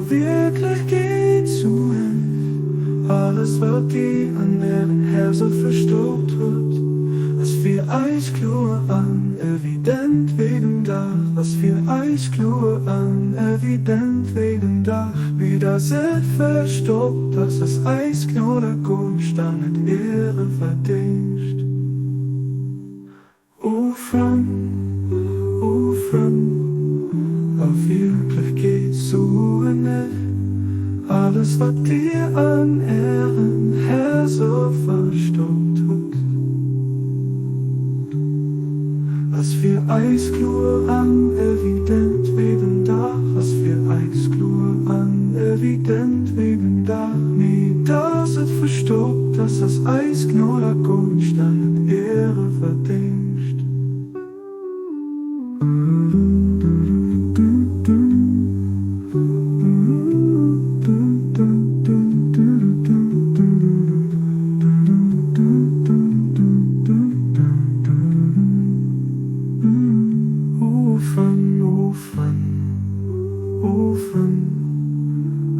Wierklechkeet zu Enn. Alles wat dir an ären Häerzer verstoppt hutt, ass fir eis kloer an evident wéi den Dag, ass fir eis kloer an evident wéi den Dag. Mee dass et verstoppt ass, ass eis Gnod a Gonscht an net äre Verdéngscht. O Frënn, o Frënn, a Wierklechkeet soen ech, Alles wat dir an ären Häerzer verstoppt hutt, ass fir eis kloer an evident wéi den Dag, ass fir eis kloer an evident wéi den Dag. Mee dass et verstoppt ass, ass eis Gnod a Gonscht an net äre Verdéngscht. O Frënn, o Frënn, o Frënn,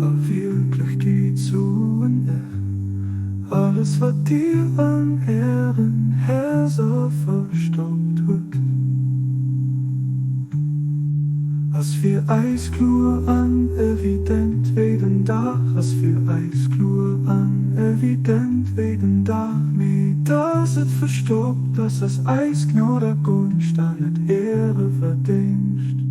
a Wierklechkeet soen ech, Alles wat dir an ären Häerzer verstoppt hutt, ass fir eis kloer an evident wéi den Dag, ass fir eis kloer an evident wéi den Dag. Mee dass et verstoppt ass, ass eis Gnod a Gonscht an net äre Verdéngscht.